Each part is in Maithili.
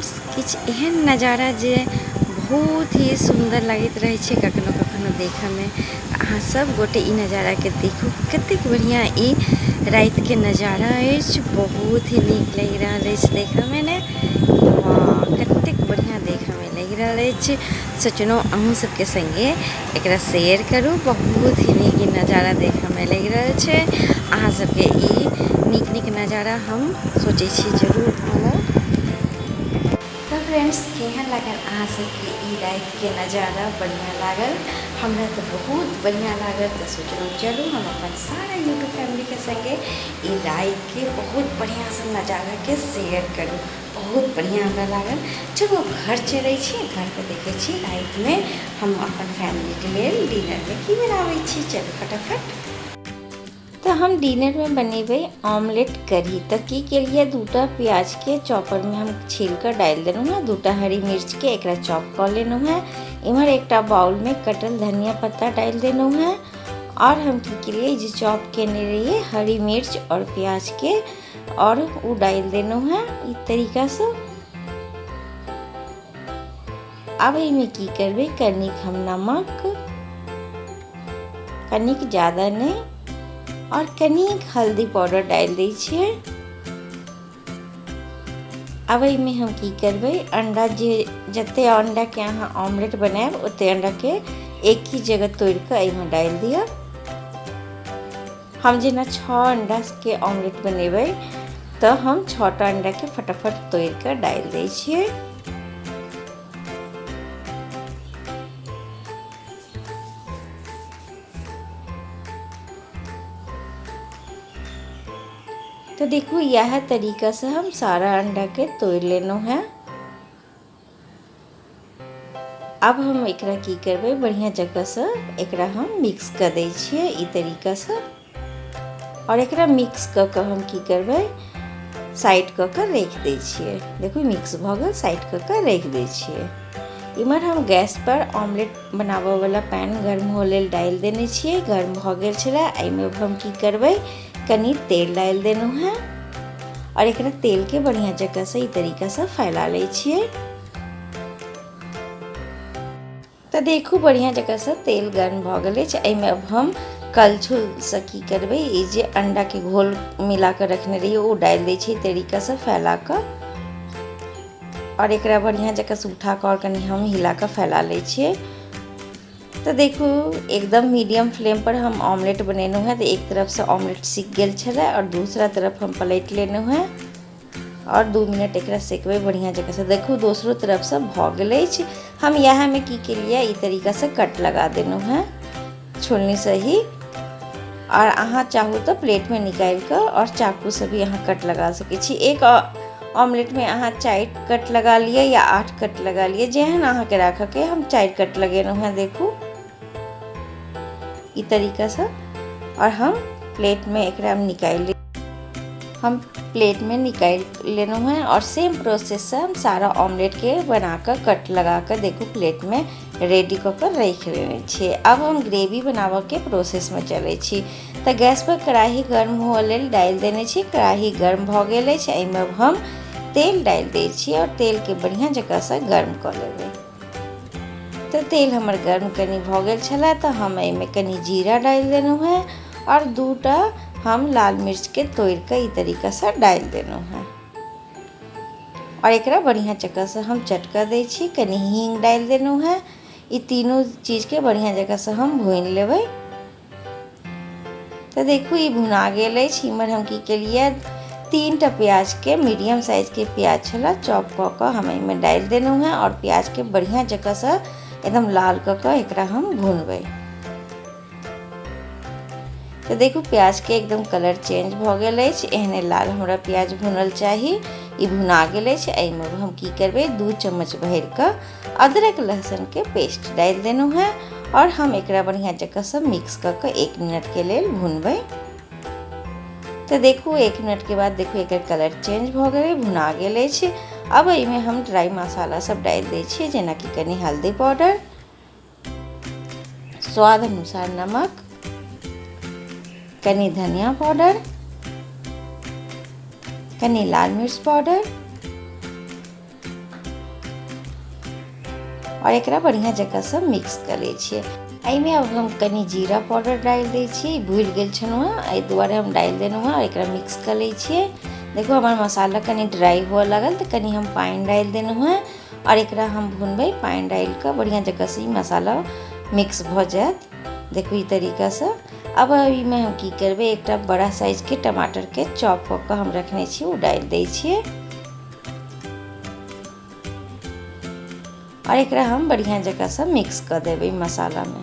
फ्रेंड्स किछु एहन नजारा जे बहुत ही सुन्दर लगैत रहै छै कखनो कखनो देखऽमे। अहाँ सब गोटे ई नजाराके देखू, कतेक बढ़िआँ ई रातिके नजारा अछि। बहुत ही नीक लागि रहल अछि देखऽमे ने। वाह, कतेक बढ़िआँ देखऽमे लागि रहल अछि। सोचलहुँ अहूँ सबके सङ्गे एकरा शेयर करू। बहुत ही नीक ई नजारा देखऽमे लागि रहल छै। अहाँ सबके ई नीक नीक नजारा हम सोचै छी जरूर आनब। तऽ फ्रेंड्स, केहन लागल अहाँ सबके ई रातिके नजारा? बढ़िआँ लागल? हमरा तऽ बहुत बढ़िआँ लागल। तऽ सोचलहुँ चलू हम अपन सारा यूट्यूब फैमिलीके सङ्गे ई रातिके बहुत बढ़िआँसँ नजाराके शेयर करू। बहुत बढ़िआँ हमरा लागल। चलू आब घर चलै छी, घरपर देखै छी रातिमे हम अपन फैमिलीके लेल डिनरमे की बनाबै छी। चलू फटाफट। तऽ हम डिनरमे बनेबै ऑमलेट कढ़ी। तऽ की केलियै, 2टा प्याजके चॉपरमे हम छील कऽ डालि देलहुँ हेँ, 2टा हरी मिर्चके एकरा चॉप कऽ लेलहुँ हेँ। इम्हर एकटा बाउलमे कटल धनिया पत्ता डालि देलहुँ हेँ। आओर हम की केलियै, जे चॉप केने रहियै हरी मिर्च आओर प्याजके, आओर ओ डालि देलहुँ हेँ ई तरीकासँ। आब एहिमे की करबै, कनिक हम नमक, कनिक ज्यादा नहि, आओर कनिक हल्दी पाउडर डालि दै छियै। आब एहिमे हम की करबै, अंडा जे जते अंडाके अहाँ ऑमलेट बनायब ओते अंडाके एक ही जगह तोड़ि कऽ एहिमे डालि दिअ। हम जेना 6 अंडाके ऑमलेट बनेबै तऽ हम 6टा अंडाके फटाफट तोड़ि कऽ डालि दै छियै। तऽ देखू, इएह तरीकासँ हम सारा अंडाके तोड़ि लेलहुँ हेँ। आब हम एकरा की करबै, बढ़िआँ जकाँसँ एकरा हम मिक्स कऽ दै छियै ई तरीकासँ। आओर एकरा मिक्स कऽ कऽ हम की करबै, साइड कऽ कऽ राखि दै छियै। देखू, मिक्स भऽ गेल, साइड कऽ कऽ राखि दै छियै। इम्हर हम गैस पर ऑमलेट बनाबऽवला पैन गर्म होऽ लेल डालि देने छियै। गर्म भऽ गेल छलै। एहिमे हम की करबै, कनि तेल डालि देलहुँ हेँ आओर एकरा तेलके बढ़िआँ जकाँसँ ई तरीकासँ फैला लै छियै। तऽ देखू, बढ़िआँ जकाँसँ तेल गर्म भऽ गेल अछि। एहिमे अब हम कलछुलसँ की करबै, ई जे अंडाके घोल मिला कऽ रखने रहियै ओ डालि दै छियै तरीकासँ फैला कऽ। आओर एकरा बढ़िआँ जकाँसँ उठा कऽ आओर कनि हम हिला कऽ फैला लै छियै। तऽ देखू, एकदम मीडियम फ्लेम पर हम ऑमलेट बनेलहुँ हेँ। तऽ एक तरफसँ ऑमलेट सीख गेल छलै आओर दूसरा तरफ हम पलटि लेलहुँ हेँ आओर 2 मिनट एकरा सेकबै बढ़िआँ जकाँसँ। देखू, दोसरो तरफसँ भऽ गेल अछि। हम इएहमे की केलियै, ई तरीकासँ कट लगा देलहुँ हेँ छोलनीसँ ही। आओर अहाँ चाहू तऽ प्लेटमे निकालि कऽ आओर चाकूसँ भी अहाँ कट लगा सकै छी। एक ऑमलेटमे अहाँ 4 कट लगा लिअ या 8 कट लगा लिअ, जेहन अहाँके राखऽके। हम 4 कट लगेलहुँ हेँ, देखू ई तरीकासँ। आओर हम प्लेटमे एकरा निकालि हम प्लेटमे निकालि लेलहुँ हेँ। आओर सेम प्रोसेससँ हम सारा ऑमलेटके बनाकऽ कट लगाकऽ देखू प्लेटमे रेडी कऽ कऽ राखि लेने छियै। आब हम ग्रेवी बनाबऽके प्रोसेसमे चलै छी। तऽ गैसपर कड़ाही गर्म हुअ लेल डालि देने छी। कड़ाही गर्म भऽ गेल अछि। एहिमे अब हम तेल डालि दै छी आओर तेलके बढ़िआँ जकाँसँ गर्म कऽ लेबै। तऽ तेल हमर गर्म कनि भऽ गेल छलै, तऽ हम एहिमे कनि जीरा डालि देलहुँ हेँ आओर 2टा हम लाल मिर्चके तोड़िकऽ ई तरीकासँ डालि देलहुँ हेँ। आओर एकरा बढ़िआँ जकाँसँ हम चटकऽ दै छी। कनि हींग डालि देलहुँ हेँ। ई तीनू चीजके बढ़िआँ जकाँसँ हम भूनि लेबै। तऽ देखू, ई भुना गेल अछि। इम्हर हम की केलियै, 3टा प्याजके, मीडियम साइजके प्याज छलै, चॉप कऽ कऽ हम एहिमे डालि देलहुँ हेँ आओर प्याजके बढ़िआँ जकाँसँ एकदम लाल कऽ कऽ एकरा हम भुनबै। तऽ देखू, प्याजके एकदम कलर चेंज भऽ गेल अछि। एहने लाल हमरा प्याज भुनल चाही। ई भुना गेल अछि। एहिमे हम की करबै, 2 चम्मच भरिकऽ अदरक लहसुनके पेस्ट डालि देलहुँ हेँ आओर हम एकरा बढ़िआँ जकाँसँ मिक्स कऽ कऽ 1 मिनटके लेल भुनबै। तऽ देखू, 1 मिनटके बाद देखू एकर कलर चेंज भऽ गेलै, भुना गेल अछि। आब एहिमे हम ड्राइ मसाला सब डालि दै छियै, जेनाकि कनि हल्दी पाउडर, स्वाद अनुसार नमक, कनि धनिया पाउडर, कनि लाल मिर्च पाउडर आओर एकरा बढ़िआँ जकाँसँ मिक्स कऽ लै छियै। एहिमे आब हम कनि जीरा पाउडर डालि दै छियै, भूलि गेल छलहुँ हेँ, एहि दुआरे हम डालि देलहुँ हेँ। आओर एकरा मिक्स कऽ लै छियै। देखू, हमर मसाला कनि ड्राइ हुअ लागल तऽ कनि हम पानि डालि देलहुँ हेँ आओर एकरा हम भुनबै। पानि डालि कऽ बढ़िआँ जकाँसँ ई मसाला मिक्स भऽ जायत। देखू, ई तरीकासँ। आब एहिमे हम की करबै? एकटा बड़ा साइजके टमाटरके चॉप कऽ कऽ हम रखने छी, ओ डालि दै छियै आओर एकरा हम बढ़िआँ जकाँसँ मिक्स कऽ देबै मसालामे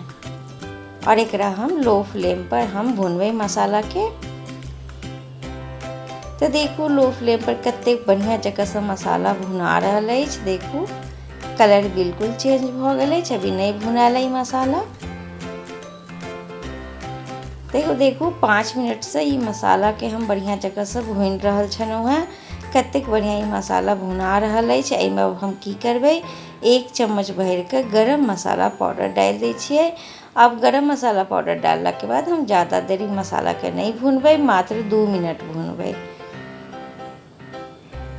आओर एकरा हम लो फ्लेम पर हम भुनबै मसालाके। तऽ देखू, लो फ्लेम पर कतेक बढ़िआँ जकाँसँ मसाला भुना रहल अछि। देखू, कलर बिल्कुल चेंज भऽ गेल अछि। अभी नहि भुनायल अइ मसाला। देखू देखू, 5 मिनटसँ ई मसालाके हम बढ़िआँ जकाँसँ भुनि रहल छलहुँ हेँ। कतेक बढ़िआँ ई मसाला भुना रहल अछि। एहिमे अब हम की करबै? 1 चम्मच भरिकऽ गरम मसाला पाउडर डालि दै छियै। आब गरम मसाला पाउडर डाललाके बाद हम ज्यादा देर ई मसालाके नहि भुनबै, मात्र 2 मिनट भुनबै।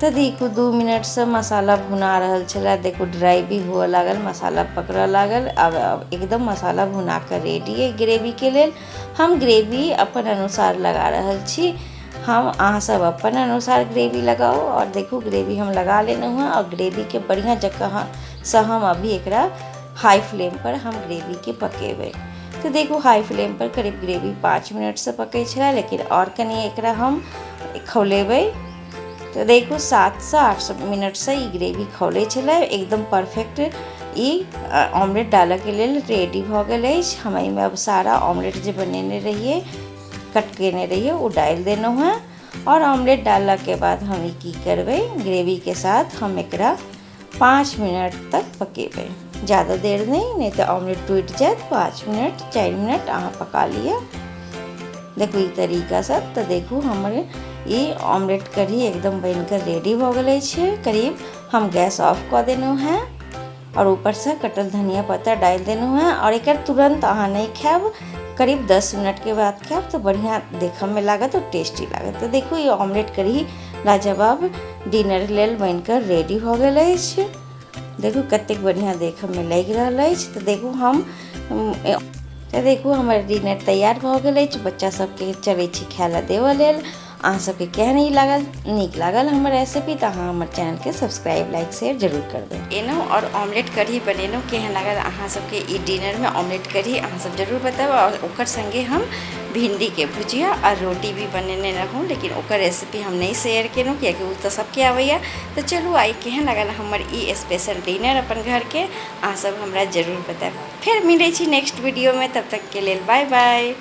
तऽ देखू, 2 मिनटसँ मसाला भुना रहल छलै। देखू, ड्राइ भी हुअ लागल, मसाला पकड़ऽ लागल। आब एकदम मसाला भुना कऽ रेडी अइ ग्रेवीके लेल। हम ग्रेवी अपन अनुसार लगा रहल छी। हम अहाँसभ अपन अनुसार ग्रेवी लगाउ। आओर देखू, ग्रेवी हम लगा लेलहुँ हँ आओर ग्रेवीके बढ़िआँ जकाँ सँ हम अभी एकरा हाई फ्लेमपर हम ग्रेवीके पकेबै। तऽ देखू, हाई फ्लेमपर करीब ग्रेवी 5 मिनटसँ पकै छलै, लेकिन आओर कनि एकरा हम खौलेबै। तऽ देखू, 7सँ 8 मिनटसँ ई ग्रेवी खौलै छलै। एकदम परफेक्ट ई ऑमलेट डालऽके लेल रेडी भऽ गेल अछि। हम एहिमे अब सारा ऑमलेट जे बनेने रहियै, कट केने रहियै, ओ डालि देलहुँ हँ। आओर ऑमलेट डाललाके बाद हम ई की करबै? ग्रेवीके साथ हम एकरा 5 मिनट तक पकेबै, ज्यादा देर नहि, नहि तऽ ऑमलेट टूटि जायत। 5 मिनट, 4 मिनट अहाँ पका लिअ। देखू, ई तरीकासँ। तऽ देखू, हमर ई ऑमलेट कढ़ी एकदम बनिकऽ रेडी भऽ गेल अछि। करीब हम गैस ऑफ कऽ देलहुँ हेँ आओर ऊपरसँ कटल धनिया पत्ता डालि देलहुँ हेँ। आओर एकर तुरन्त अहाँ नहि खायब, करीब 10 मिनटके बाद खायब तऽ बढ़िआँ देखऽमे लागत आओर टेस्टी लागत। तऽ देखू, ई ऑमलेट कढ़ी लाजवाब डिनर लेल बनिकऽ रेडी भऽ गेल अछि। देखू, कतेक बढ़िआँ देखऽमे लागि रहल अछि। तऽ देखू, हमर डिनर तैयार भऽ गेल अछि। बच्चा सबके चलै छी खाय लए देबऽ लेल। अहाँ सबके केहन ई लागल? नीक लागल हमर रेसिपी तऽ अहाँ हमर चैनलके सब्सक्राइब, लाइक, शेयर जरूर करबै। एलहुँ आओर ऑमलेट कढ़ी बनेलहुँ। केहन लागल अहाँ सबके ई डिनरमे ऑमलेट कढ़ी, अहाँ सब जरूर बतायब। आओर ओकर संगे हम भिंडीके भुजिया आओर रोटी भी बनेने रहूँ, लेकिन ओकर रेसिपी हम नहि शेयर केलहुँ, कियाकि ओ तऽ सबके आबैए। तऽ चलू, आइ केहन लागल हमर ई स्पेशल डिनर अपन घरके, अहाँ सब हमरा जरूर बतायब। फेर मिलै छी नेक्स्ट वीडियोमे, तब तकके लेल बाय बाय।